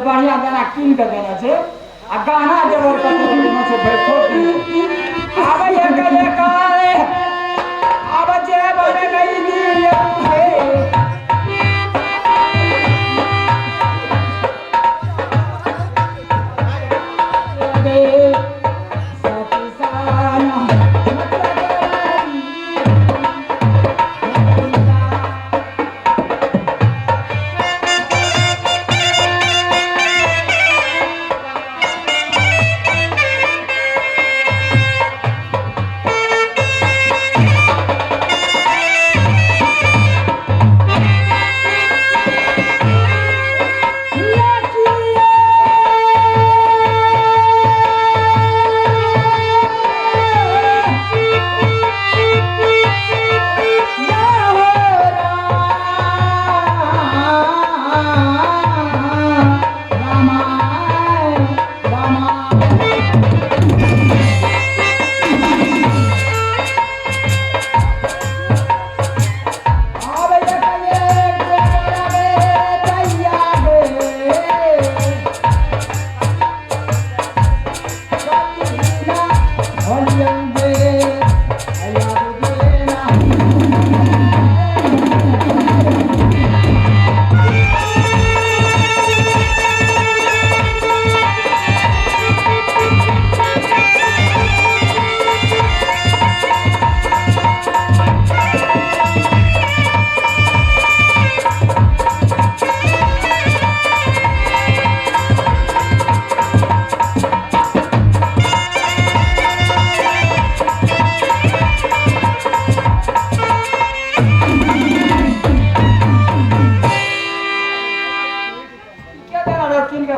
बढ़िया दाना कीन के देने छै आ गहना जेवर कतौ देने छै भरि ठोक आब एक एक आब जेवर नहीं दियौ हे।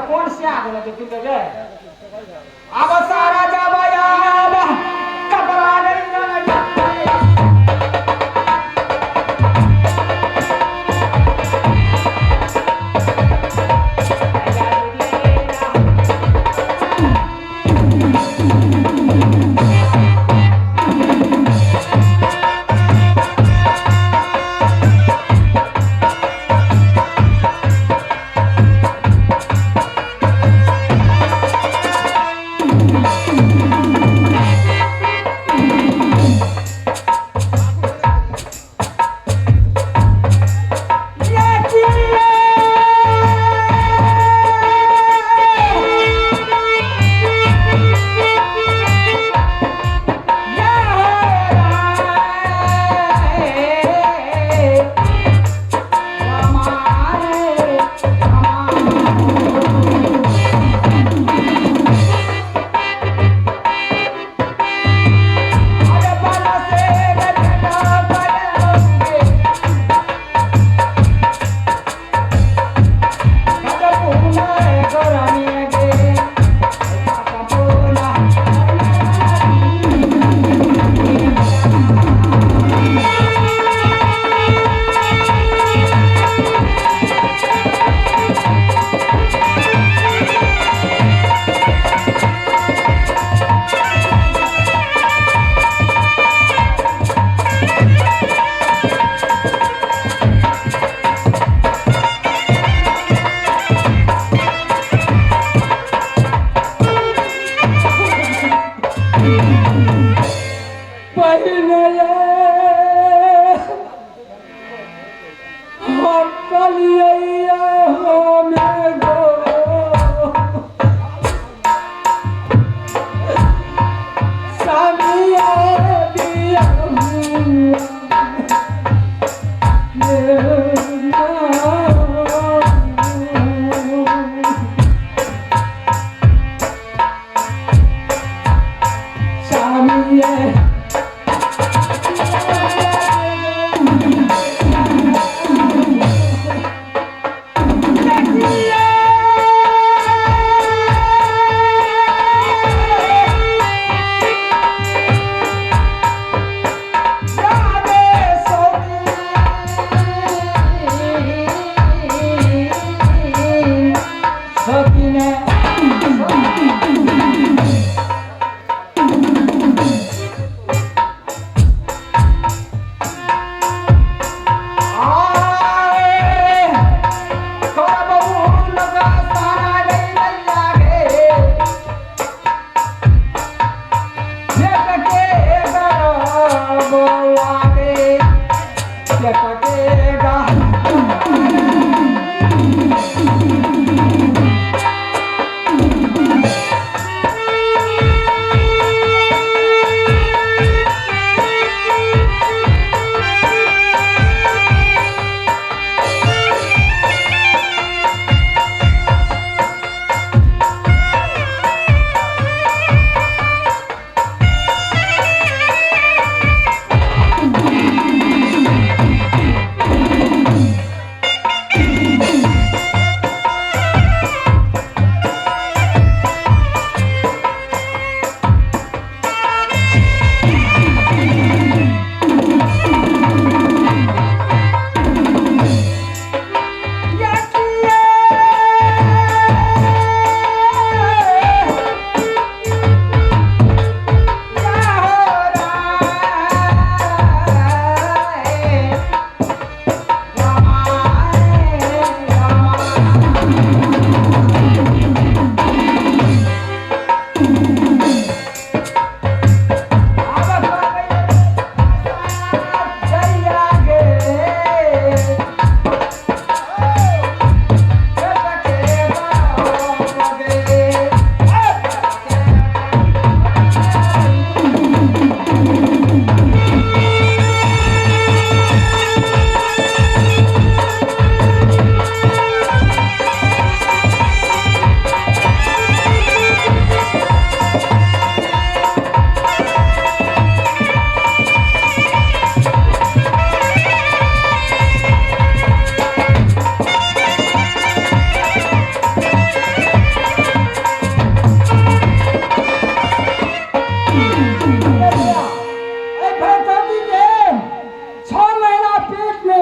कोन से आ गेल किन के आब सारा जाबा आब कपड़ा नहीं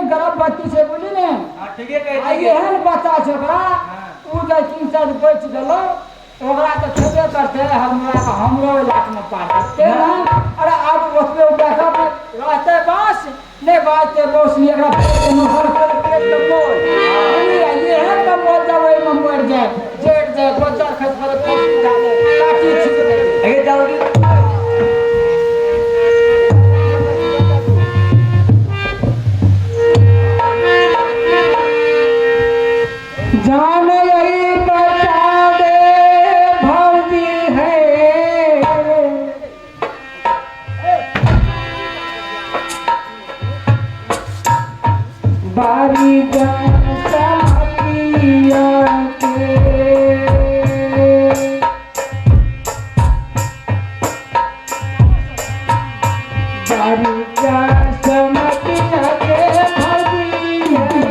गर्भवती छै बुझली ने। हाँ, ठीके कहै आ छियै। एहन बच्चा छै ओकरा, ओ जे 3 साल बचि गेलो, ओकरा तऽ छेबे करतै। हमरा हमरो इलाकामे पार करतै ने। अरे आब ओतबे उपाय रहतै, बाँस नहि बाजतै, रोशनी एकरा पेट मे हर पेट के मोल बुझलियै? एहन के मोल जब ओहिमे मरि जाय, जरि जाय, बज्जर खसि पड़े, फांसी उठा दे, काठी छिट दे। अगे जल्दी। जान यही बचावे भौजी है। बारी जान समातिया के। बारी जान समातिया के भौजी है।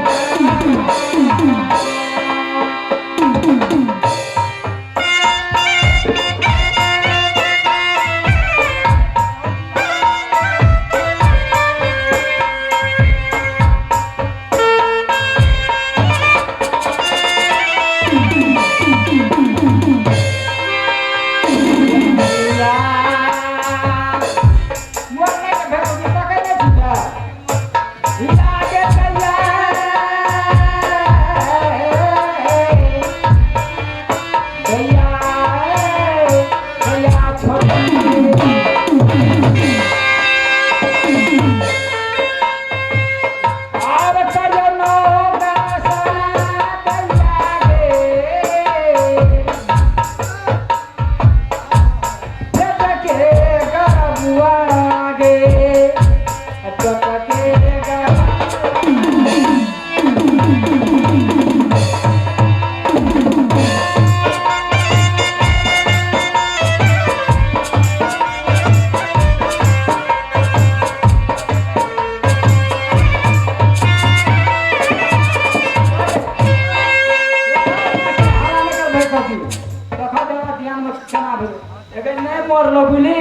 नहि मरलो बुझली।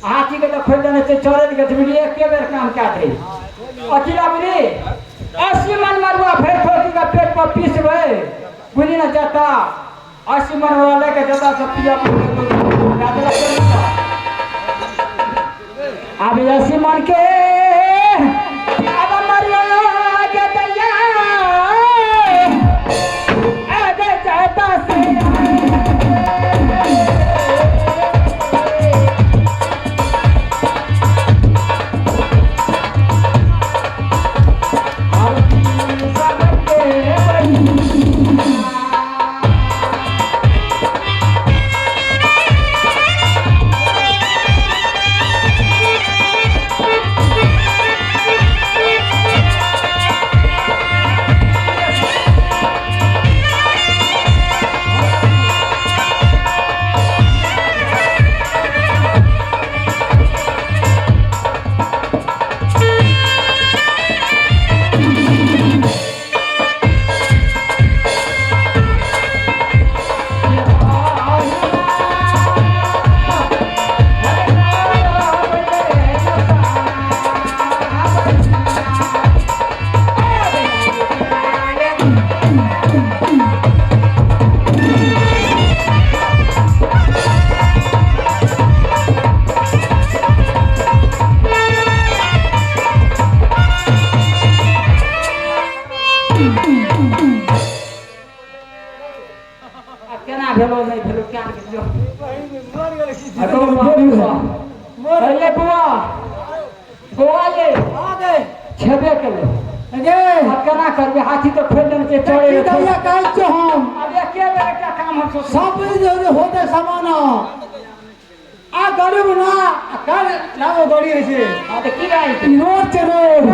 हाथी के तऽ खोलि देने छै, चढ़ै के बुझली, एके बेर काम कए दे अथिला बुझली। 80 मन मरुआ फेर ठोकी के पेट पर पीसबै बुझली ने, जता 80 मन मरुआ लए के जता सब पिया। आब 80 मन के आब मरुआ के दैया आगे जाता से। सबके बहिना। आब केना भेलो नहि भेलो, क्या भेलो? अरे बुआ, बौआ ये छेबे केलै। आब केना करबै? हाथी तऽ खोलि देने छै, चढ़े। दैया कहै छियै हम। आब एके बेर एकटा काम हम सोचै। सब होते सामान आ गरीब ना आ काल लाओ गाड़ी होइ छै। हँ तऽ की भए जेतै? ई रोड छै, रोड।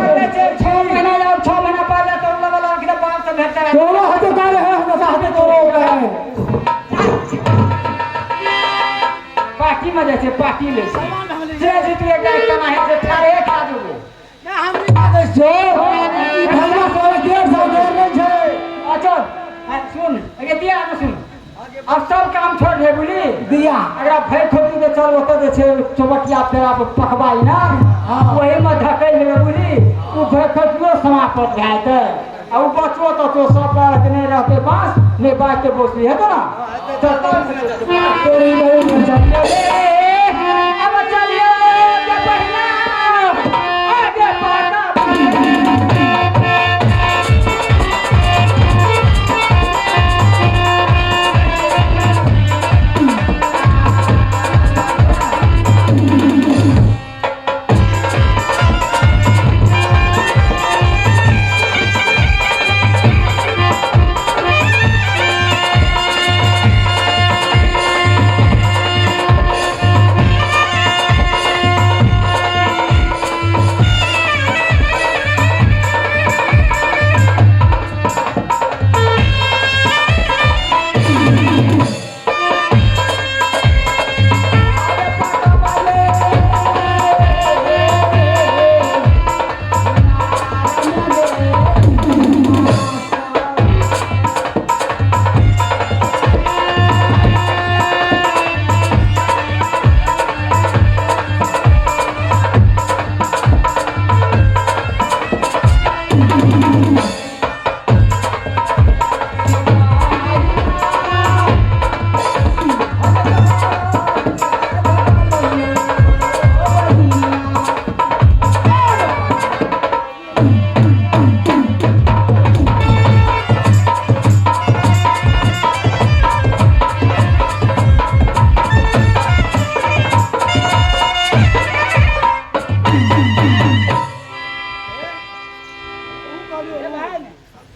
6 महीना जाउ, 6 महीना पहिले तऽ लगल कि बाप से भेटता। तोरो हाथे काल है, हमरा हाथे तोरो है। पार्टी में जाइ छै, पार्टी लै छै। जे जीतू एकटा केना हेतै, ठाढ़े खा जेबो। हम नहीं दै छियौ। ई भैया सब 150 देर नहि छै। अच्छा सुन, अगे दिया ने, सुन, अब सब काम छोड़ दे बुझली। दिया। अगरा भय खोजी के चल, ओतऽ जे छै चौबटिया पेड़ा पर पकवाई ना, हाँ। ओही में धकेल लेबै बुझली, ओ भय खोजियो समाप्त। आफत भए जेतै आ ओ बचबो तचबो सब पर नहि रहतै बाँस नहि बाजतै बोसली हेतै ना। तऽ तोरी बहिन चलिए अब चलिए के पहिला आगे पाटा।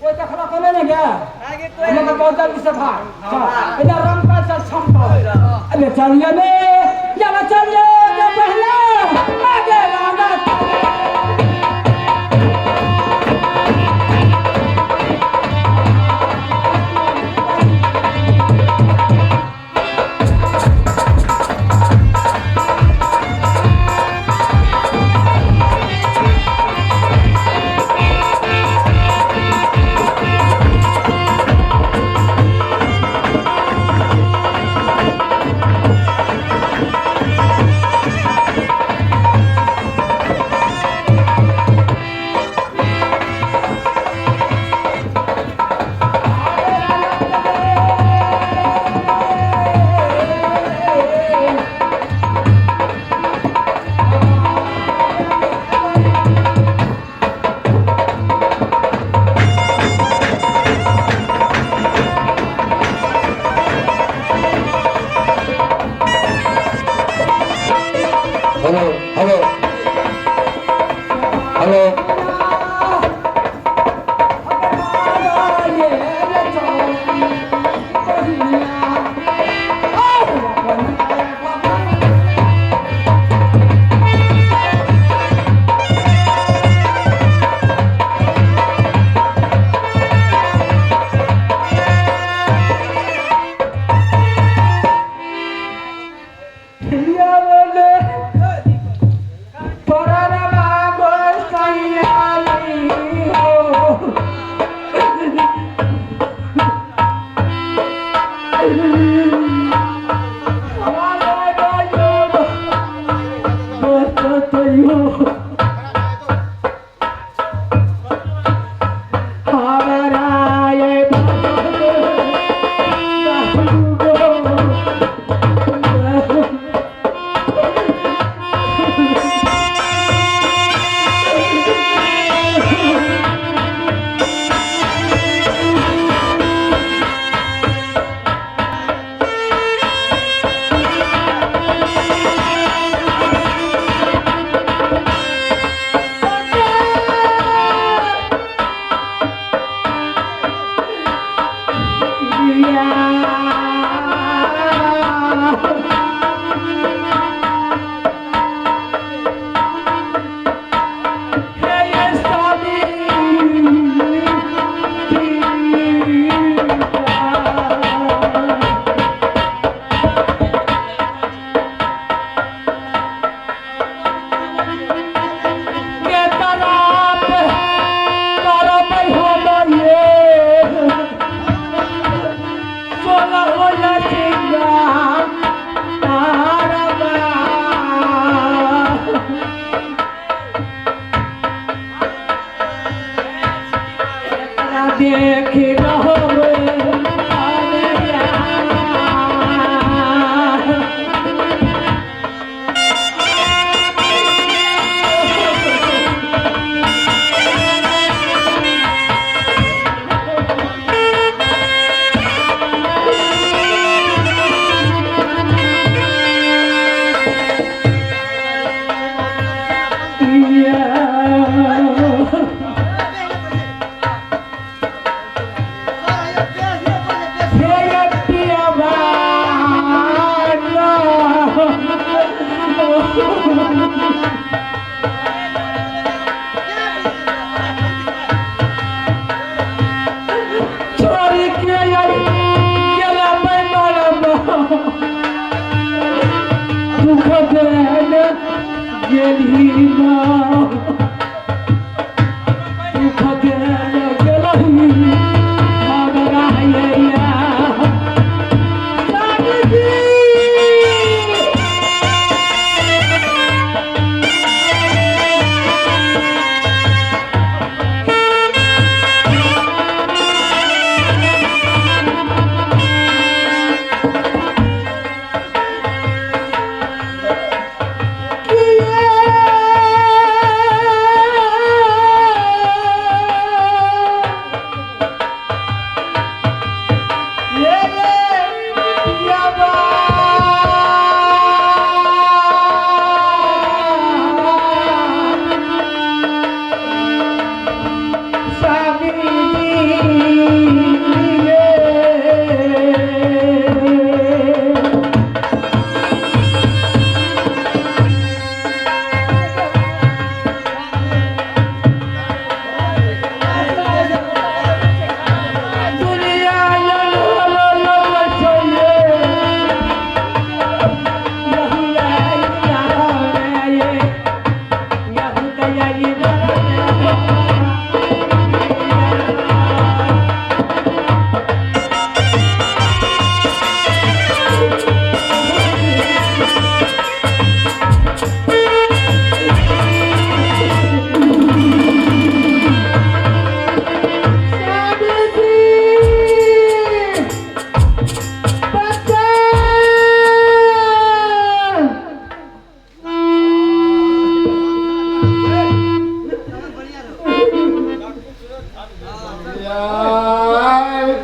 कोई देखला तो नहीं गया हमें तो बहुत जल्दी से भाग इधर रंग का चल छमको अरे चलिए ने चलो चलिए के पहले आगे राना। देख रहब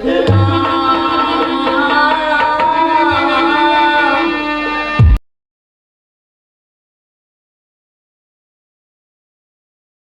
Yeah.